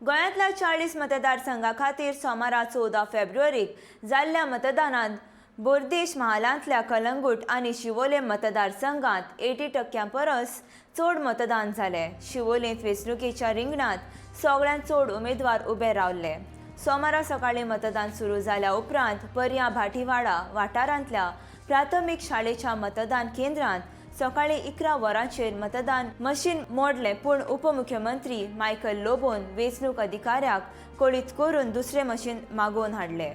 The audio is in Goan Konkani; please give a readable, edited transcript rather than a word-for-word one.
गोंयांतल्या 40 मतदारसंघा खातीर सोमारा 14 फेब्रुवारीक जाल्ल्या मतदानांत बोर्देश महालांतल्या कलंगूट आनी शिवोले मतदारसंघात 80% परस चड मतदान जालें. शिवोलेंत वेंचणुकेच्या रिंगणांत सगळ्यांत चड उमेदवार उबे रावले. सोमारा सकाळीं मतदान सुरू जाल्या उपरांत पर्या भाटीवाडा वाठारांतल्या प्राथमीक शाळेच्या मतदान केंद्रांत सकाळीं 11 वरांचेर मतदान मशीन मोडलें, पूण उपमुख्यमंत्री मायकल लोबोन वेंचणूक अधिकाऱ्याक कळीत करून दुसरें मशीन मागोवन हाडलें.